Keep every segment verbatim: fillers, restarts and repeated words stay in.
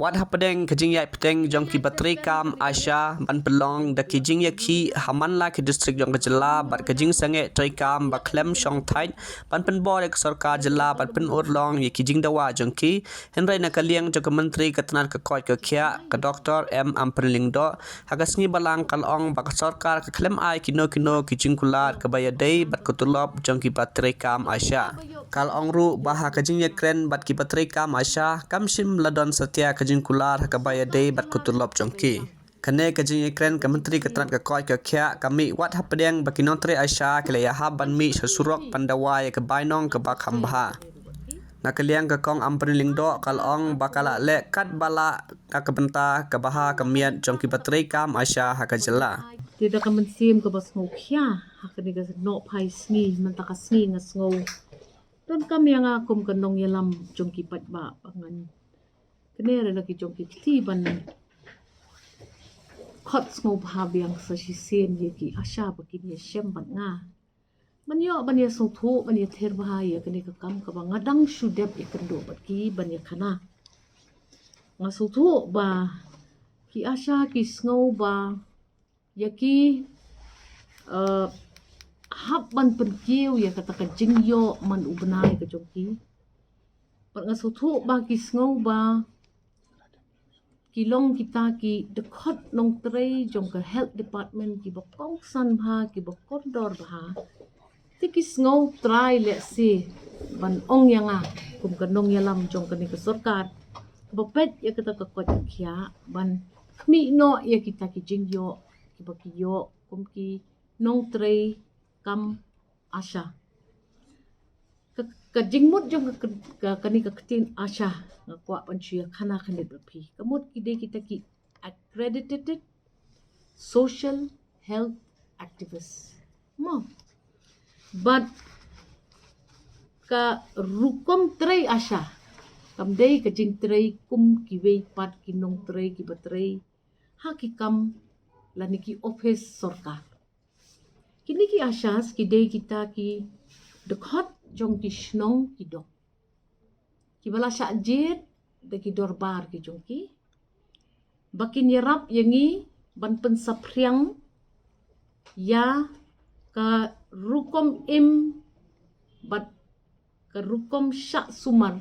Wat hapdeng ka jingïaid pateng jong kiba trei kam ASHA ban pynlong da ki jingïakhih ha man la ki district jong ka jylla bad ka jingsangeh trei kam ba khlem shong thait ban pynbor ïa ka sorkar jylla ban pynurlong ïa ki jingdawa jong ki, hynrei na ka liang jong ka Myntri ka tnat ka koit ka khiah, ka Doctor M Ampareen Lyngdoh, ha ka sngi Balang ka la ong ba ka sorkar ka khlem ai kino kino ki jingkular kaba ïadei bad ka tulop jong kiba trei kam ASHA. Ka la ong ruh ba ha ka jingïakren bad kiba trei kam ASHA kam shym la don satia ka jingkular ha kaba ïadei bad ka tulop jong ki. Kane ka jingïakren ka Myntri ka tnat ka koit ka khiah ka mih wat hapdeng ba ki nongtrei ASHA ki la ïahap ban mih sha surok ban dawa ïa ka bainong kaba kham bha. Na ka liang ka Kong Ampareen Lyngdoh ka la ong ba ka la leh katba lah na ka bynta ka bha ka miat jong kiba trei kam ASHA ha ka jylla. Te da ka mynsiem kaba sngewkhia ha kane ka nohphai sngi, mynta ka sngi nga sngew donkam ïa nga kum ka nongïalam jong ki paidbah ba ngan kynnoh ïa la ki jong ki kti ban khot sngewbha biang sa shisien ïa ki ASHA ba kin ïashem bad nga. Ban ïoh ban ïasngewthuh ban ïather bha ïa kane ka kam kaba nga dang shu dep ïakynduh bad ki ban ïakhana. Nga sngewthuh ba ki ASHA ki sngew ba ïa ki, eh, hap ban pynkiew ïa kata ka jingïoh man u bnai ka jong ki. Bad nga sngewthuh ba ki sngew ba ki long kita ki dkhot nongtrei jong ka health department kiba kongsan bha, kiba kordor bha. Te ki sngew trai lehse ban ong ïa nga kum ka nongïalam jong kane ka sorkar ba peit ïa kata ka koit ka khiah ban khmih noh ïa kita ki jingïoh kiba ki ïoh kum ki nongtrei kam ASHA. Ka, ka jingmut jong ka, ka, kane ka ktien ASHA nga kwah ban shu ïakhana khyndiat bad phi. Ka mut ki dei kita ki accredited social health activist. Mo. Bad ka rukom trei ASHA kam dei ka jingtrei kum kiwei pat ki nongtrei kiba trei ha ki kam lane ki ophis sorkar. Kine ki ASHAs ki dei kita ki dkhot jong ki shnong ki dong kiba la shah jied da ki dorbar ki jong ki ba kin ïarap ïa ngi ban pynsaphriang ïa ka rukom im bad ka rukom shah sumar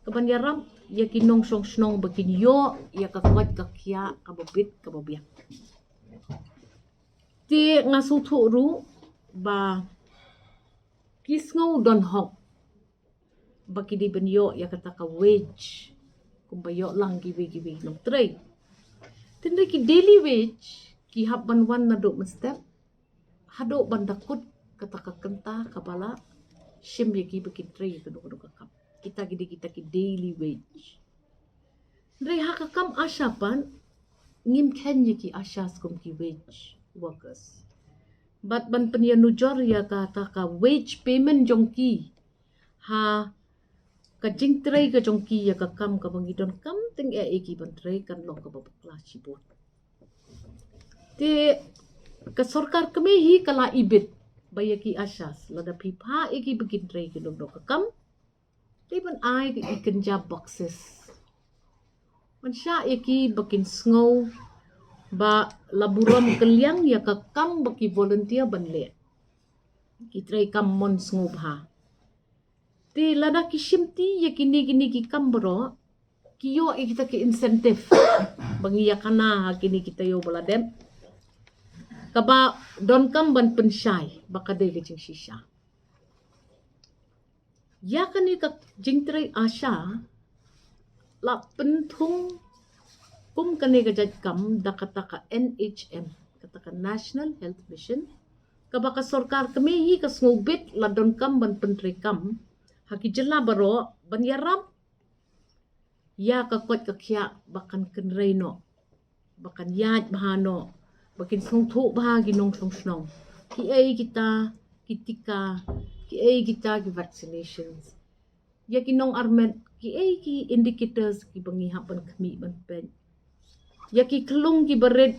kaban ïarap ïa ki nongshong shnong ba kin ïoh ïa ka koit ka khiah kaba bit kaba biang. Te nga sngewthuh ruh ba ki sngew don hok ba ki dei ban ïoh ïa kata ka wage kumba ïoh lang kiwei kiwei nongtrei. Tynrai ki daily wage ki hap ban wan naduh mynstep haduh ban da kut kata ka kynta kaba la shim ïa ki ba kin trei ïa kano kano ka kam. Kita ki dei kita ki daily wage. Hynrei ha ka kam ASHA pat ngim kheiñ ïa ki ASHAs kum ki wage workers. Bad ban pynïanujor ïa kata ka wage payment jong ki ha ka jingtrei ka jong ki ïa ka kam kaba ngi donkam tyngeh ïa ki ban trei kan long kaba bakla shibun. Te ka sorkar kmie hi ka la ibit ba ïa ki ASHAs lada phi phah ïa ki ba kin trei ki nongdong ka kam. Te ban ai ki kynja boxes ban shah ïa ki ba kin sngew ba la burom kylliang ïa ka kam ba ki volunteer ban leh. Ki trei kam mon sngewbha. Te lada ki shimti ïa kine kine ki kam baroh ki ïoh ïa kita ki incentive ba ngi ïakhana ha kine kita ïoh ba la dep kaba donkam ban pynshai ba ka dei ka jingshisha. Ïa kane ka jingtrei ASHA la pynthung kum kane ka jait kam da kata ka N H M, kata ka National Health Mission, kaba ka sorkar kmie hi ka sngewbit la donkam ban pyntrei kam ha ki jylla baroh ban ïarap ïa ka koit ka khiah ba kan kynrei noh, ba kan ïaid bha noh, ba kin sngewthuh bha ki nongshong shnong kiei kita ki tika, kiei kita ki vaccinations. Ïa ki nongarmet kiei ki indicators kiba ngi hap ban khmih ban peit. Ïa ki khyllung kiba rit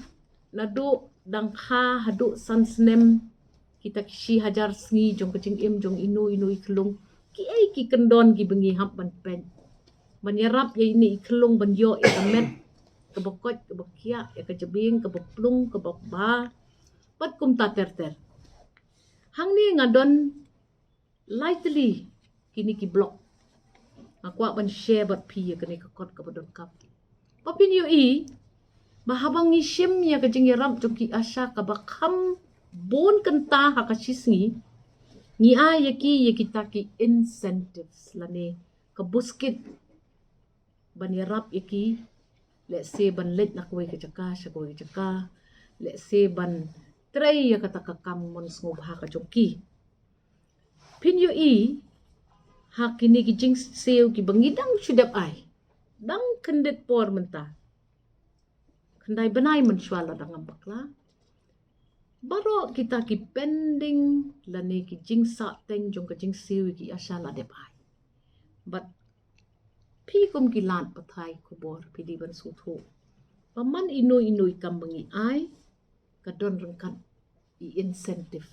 naduh dang kha haduh san snem, kita ki shi hajar sngi jong ka jingim jong ino ino i khyllung, kiei ki kyndon kiba ngi hap ban peit. Ban ïarap ïa ine i khyllung ban ïoh ïa ka met kaba koit, kaba khiah, ïa ka jabieng kaba plung, kaba bha, bad kumta ter ter. Hangne nga don lai tylli kine ki block. Nga kwah ban share bad phi ïa kane ka kot kaba donkam. Ba phin ïohi ba haba ngi shim ïa ka jingïarap jong ki ASHA kaba kham bun kynta ha ka shi sngi, ngi ai ïa ki ïa kita ki incentives lane ka buskit ban ïarap ïa ki, lehse ban leit na kawei ka jaka sha kawei ka jaka, lehse ban trei ïa kata ka kam mon sngewbha ka jong ki. Phin ïohi ha kine ki jingsiew kiba ngi dang shu dep ai, dang kyndit por mynta, khyndai bnai mynshuwa lada ngam bakla, baroh kita ki pending lane ki jingsahteng jong ka jingsiew ïa ki ASHA la dep ai. Bad phi kum ki lad pathai khubor phi dei ban sngewthuh ba man ino ino i kam ba ngi ai, ka don ryngkat i incentive.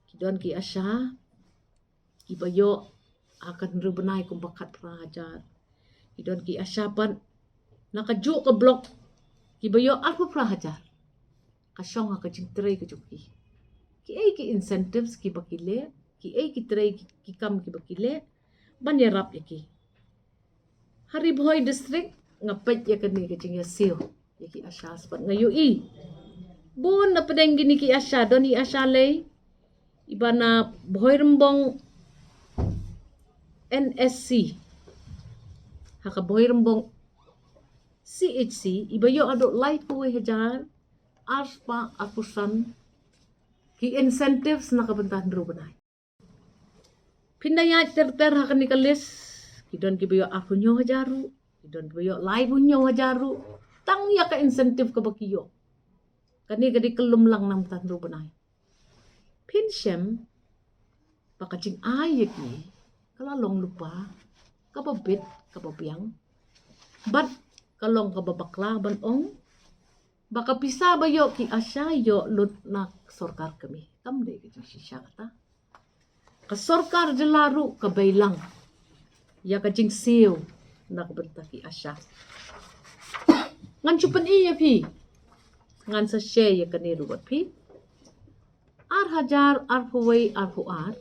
Ki don ki ASHA kiba ïoh ha ka hynriew bnai kumba khatphra hajar. Ki don ki ASHA pat na kajuh ka block kiba ïoh arphew phra hajar. Ka shong ha ka jingtrei ka jong ki. Kiei ki incentives kiba ki leh, kiei ki trei ki, ki kam kiba ki leh ban ïarap ïa ki. Ha Ri Bhoi District nga peit ïa kane ka jingïasiew ïa ki ASHA, bad nga ïohi bun na pdeng kine ki ASHA don i ASHA lei iba na Bhoirymbong NSC, ha ka Bhoirymbong CHC, iba ïoh haduh laiphew wei hajar arspah arphew san ki incentives na ka bynta hynriew bnai. Phin da ïaid ter ter ha kane ka list, ki don kiba ïoh arphew hynñiew hajar ruh, ki don kiba ïoh laiphew hynñiew hajar ruh, tang ïa ka incentive kaba ki ïoh. Kane ka dei kyllum lang na ka bynta hynriew bnai. Phin shem ba ka jingai ïa ki ka la long lypa kaba bit kaba biang, bad ka long kaba bakla ban ong ba ka pisa ba ïoh ki ASHA ïoh lut na sorkar kmie. Kam dei ka jingshisha kata. Ka sorkar jylla ruh ka bei lang ïa ka jingsiew na ka bynta ki ASHA. Ngan shu pyni ïa phi, ngan sa share ïa kane ruh bad phi. Ar hajar arphew wei arphew ar,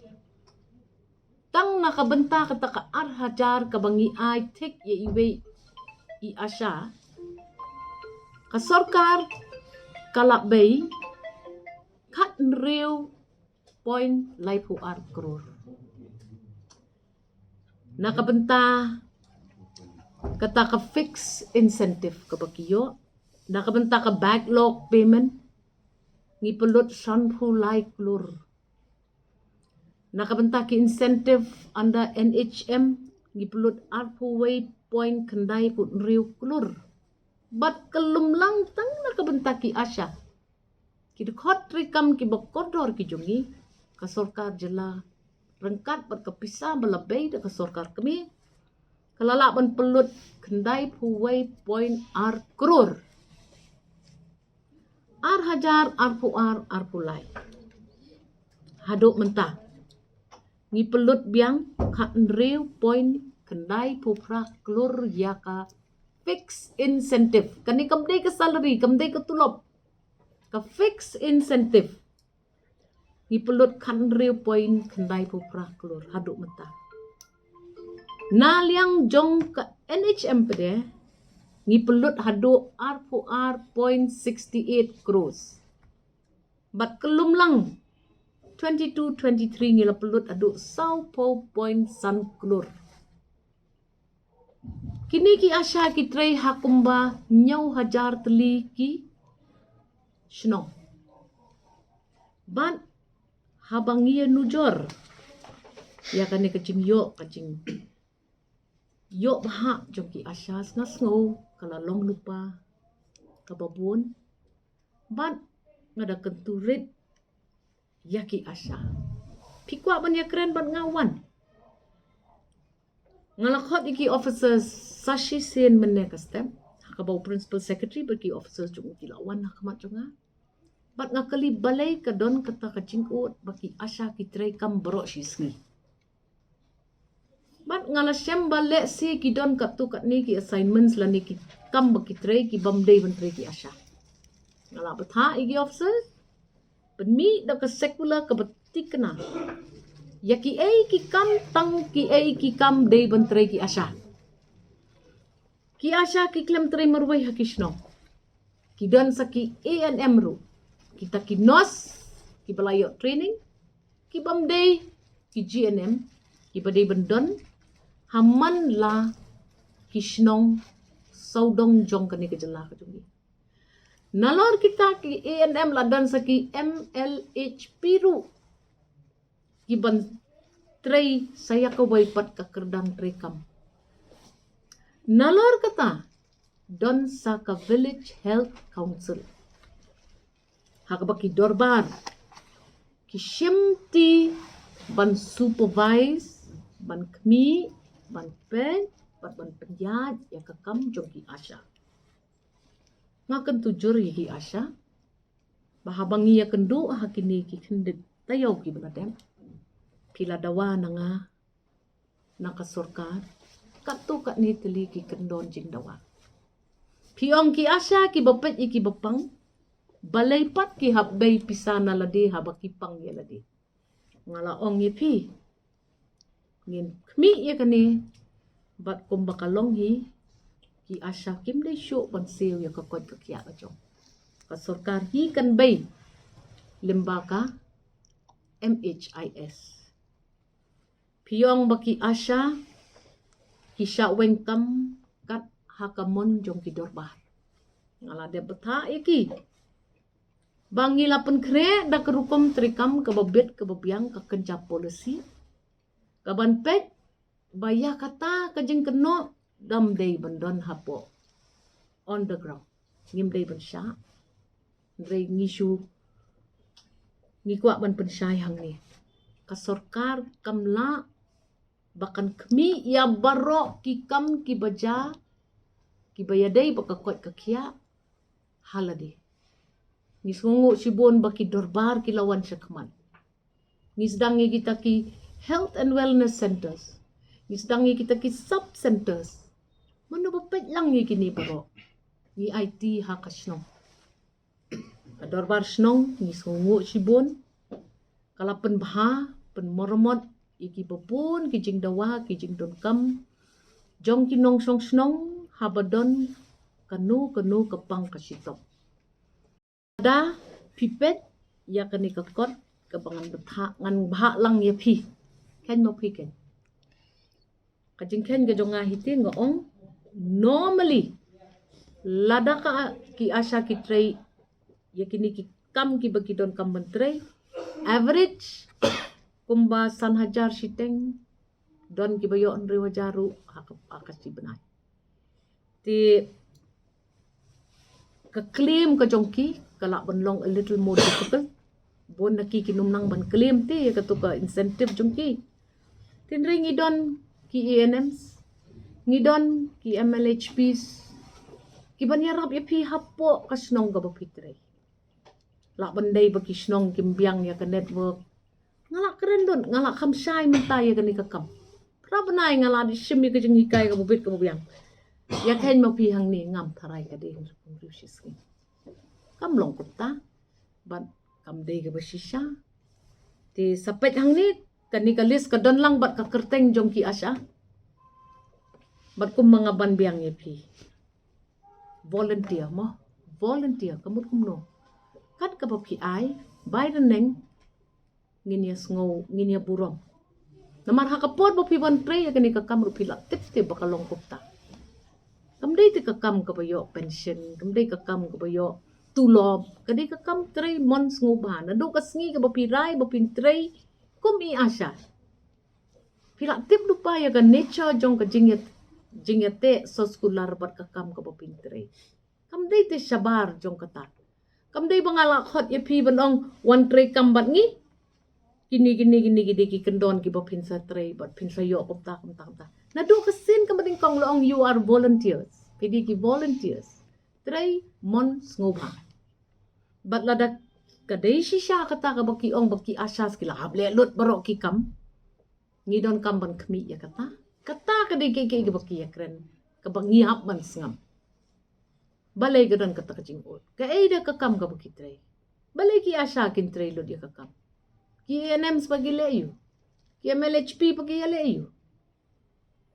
tang na ka bynta kata ka ar hajar kaba ngi ai thik ïa iwei i ASHA, ka sorkar ka la bei khathynriew point laiphew ar klur. Na ka bynta kata ka fixed incentive kaba ki ïoh, na ka bynta ka backlog payment, ngi pynlut sanphew lai klur. Na ka bynta ki incentive under NHM, ngi pynlut arphew wei point khyndai phew hynriew klur. Bad kyllum lang tang na ka bynta ki ASHA, ki dkhot treikam kiba kordor ki jong ngi, ka sorkar jylla ryngkat bad ka pisa ba la bei da ka sorkar kmie, ka la lah ban pynlut khyndai phew wei point ar klur. Ar hajar arphew ar arphew lai haduh mynta, ngi pynlut biang khathynriew point khyndai phew phra klur ïa ka fixed incentive. Kane kam dei ka salary, kam dei ka tulop. Ka fixed incentive, ngi pynlut khathynriew point khyndai phew phra klur haduh mynta. Na liang jong ka NHM pat de, ngi pynlut haduh arphew ar point sixty eight crores. Bad kyllum lang twenty two twenty three ngi la pynlut haduh sawphew point san klur. Kine ki ASHA ki trei ha kumba hynñiew hajar tylli ki shnong. Bad haba ngi ïa nujor ïa kane ka jingïoh, ka jingïoh bha jong ki ASHA, nga sngew ka la long lypa kaba bun. Bad nga da kyntu rit ïa ki ASHA. Phi kwah ban ïakren bad nga, wan. Nga la khot ïa ki officers sa shisien mynne ka step, ha kaba u principal secretary bad ki officers jong u ki la wan ha khmat jong nga. Bad nga kylli balei ka don kata ka jingud ba ki ASHA ki treikam baroh shi sngi. Bad nga la shem ba lehse ki don katto katne ki assignments lane ki kam ba ki trei ki bym dei ban trei ki ASHA. Nga la bthah ïa ki officer, pynmih da ka circular kaba thikna ïa kiei ki kam, tang kiei ki kam dei ban trei ki ASHA. Ki ASHA ki khlem trei marwei ha ki shnong. Ki don sa ki ANM ruh, kita ki nurse kiba la ïoh training, ki bym dei ki GNM, kiba dei ban don ha man la ki shnong sawdong jong kane ka jylla ka jong ngi. Nalor kita ki ANM la don sa ki MLHP ruh, ki ban trei sa ïa kawei pat ka kyrdan treikam. Nalor kata, don sa ka Village Health Council ha kaba ki dorbar ki shimti ban supervise, ban khmih, ban peit bad ban pynïaid ïa ka kam jong ki ASHA. Nga kyntu jur ïa ki ASHA ba haba ngi ïakynduh ha kine ki khyndiat taïew kiba la dep, phi la dawa na nga, na ka sorkar, katto katne tylli ki kyndon jingdawa. Phi ong ki ASHA kiba peit ïa kiba pang, balei pat ki hap bei pisa na lade haba ki pang ïa lade. Nga la ong ïa phi, ngin khmih ïa kane, bad kumba ka long hi, ki ASHA kim dei shuh ban siew ïa ka koit ka khiah ka jong ka sorkar, hi kan bei lyngba ka MHIS. Phi ong ba ki ASHA ki shah weng kam kat ha ka mon jong ki dorbar. Nga la dep bthah ïa ki ba ngi la pynkhreh da ka rukom treikam kaba bit kaba biang, ka kynja policy, kaban peit ba ïa kata ka jingkynnoh kam dei ban don hapoh on the ground. Ngim dei ban shah. Hynrei ngi shu, ngi kwah ban pynshai hangne, ka sorkar kam lah ba kan khmih ïa baroh ki kam kiba jia, kiba ïadei bad ka koit ka khiah ha lade. Ngi sngewnguh shibun ba ki dorbar ki la wan shakhmat. Ngi sdang ïa kita ki health and wellness centers, ngi sdang ïa kita ki sub centers. Mano ba peit lang ïa kine baroh? Ngi aiti ha ka shnong, ha dorbar shnong. Ngi sngewnguh shibun, ka la pynbha, pynmormot ïa kiba bun ki jingdawa, ki jingdonkam jong ki nongshong shnong haba don kano kano ka pang ka shitom. Da phi peit ïa kane ka kot kaba ngan bthah, ngan bthah lang ïa phi. Kheiñ ma phi kheiñ. Ka jingkheiñ ka jong nga hi te nga ong, normally, lada ka ki ASHA ki trei ïa kine ki kam kiba ki donkam ban trei, average kumba san hajar shiteng, don kiba ïoh hynriew hajar ruh ha ka, ha ka shi bnai. Te ka claim ka jong ki ka lah ban long a little more difficult. Bun na ki kin ym nang ban claim te ïa kato ka incentive jong ki. Hynrei ngi don ki ANMs, ngi don ki MLHPs kiban ïarap ïa phi hapoh ka shnong kaba phi trei. Lah ban dei ba ki shnong kim biang ïa ka network. Nga lah kren dud, nga lah kham shai mynta ïa kane ka kam. Phra bnai nga lah dei shim ïa ka jinghikai kaba bit kaba biang. Ïa kheiñ ma phi hangne ngam tharai ka dei hynriew phew hynriew shi sngi. Kam long kumta. Bad kam dei kaba shisha. Te sa peit hangne, kane ka list ka don lang bad ka kyrteng jong ki ASHA. Bad kumba nga ban biang ïa phi, volunteer mo, volunteer ka mut kumno? Kat kaba phi ai bai rneng, ngin ïa sngew, ngin ïa burom. Namar ha ka por ba phi wan trei ïa kane ka kam ruh phi lah tip te ba ka long kumta. Kam dei te ka kam kaba ïoh pension, kam dei ka kam kaba ïoh tulop, ka dei ka kam trei mon sngewbha. Naduh ka sngi kaba phi rai ba phin trei kum i ASHA, phi lah tip lypa ïa ka nature jong ka jingïa, jingïateh soskular bad ka kam kaba phin trei. Kam dei te shabar jong kata. Kam dei ba nga lah khot ïa phi ban ong wan trei kam bad ngi. Kine, kine, kine, kine ki kyndon kiba phin sa trei bad phin sa ïoh kumta, kumta, kumta. Naduh ka sien kaba nyngkong la ong you are volunteers. Phi dei ki volunteers. Trei mon sngewbha. Bad lada ka dei shisha kata kaba ki ong ba ki ASHAs ki la hap leh lut baroh ki kam, ngi donkam ban khmih ïa kata. Kata ka dei ka, ka, ka ba ki ïakren, ka ba ngi hap ban sngap. Balei ka don kata ka jingud? Kaei da ka kam ka ba ki trei? Balei ki ASHA kin trei lut ïa ka kam? Ki ANMs ba ki leh ïa u? Ki MLHP ba ki ïaleh ïa u?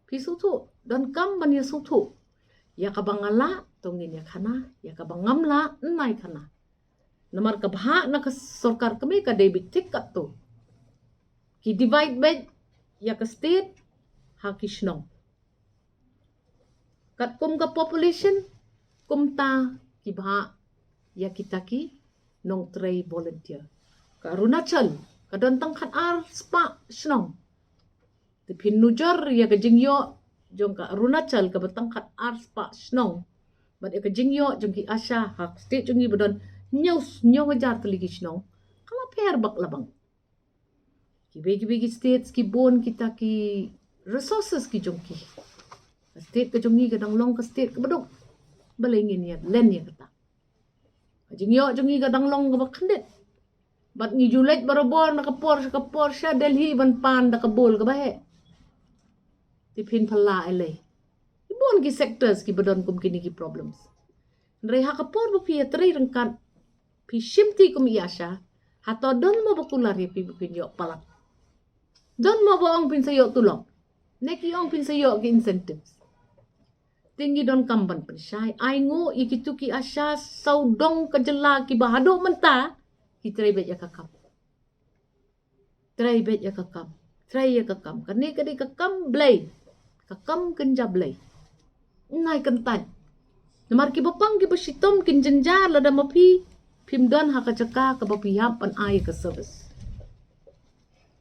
Phi sngewthuh, don kam ban ïa sngewthuh. Ïa ka ba nga lah, to ngin ïa khana, ïa ka ba ngam lah, ym nai khana. Namar ka bhah na ka sorkar kmie ka dei beit thik katto. Ki divide beit ïa ka state ha ki shnong. Katkum ka population, kumta ki bhah ïa kita ki nongtrei volunteer. Ka Arunachal, ka don tang khat ar spah shnong. Te phin nujor ïa ka jingïoh jong ka Arunachal ka ba tang khat ar spah shnong. Bad ïa ka jingïoh jong ki ASHA ha ka state jong ngi ba don hynñiew, hynñiew hajar tylli ki shnong. Ka la pher bak la bang. Kiwei kiwei ki states ki bun kita ki resources ki jong ki. Ka state ka jong ngi ka dang long ka state ka ba duk. Balei ngin ïa len ïa kata? Ka jingïoh jong ngi ka dang long ka ba khyndiat. Bad ngi ju leit barabor na ka por sha ka por sha Delhi ban pan da ka bol ka ba heh. Te phin pala ei lei. Ki bun ki sectors ki ba don kum kine ki problems. Hynrei ha ka por ba phi ïatrei ryngkat, phi shimti kum i ASHA, hato don mo ba kular ïa phi ba phin ïoh palat? Don mo ba ong phin sa ïoh tulop? Ne ki ong phin sa ïoh ki incentives? Te ngi don kam ban pynshai, ai nguh ïa kitu ki ASHA sawdong ka jylla ki ba haduh mynta ki trei beit ïa ka kam. Trei beit ïa ka kam. Trei ïa ka kam. Kane ka dei ka kam Blei. Ka kam kynja Blei. Ym nai kyntait. Namar ki ba pang ki ba shitom kin jynjar lada ma phi phim don ha ka jaka ka ba phi hap ban ai ka service.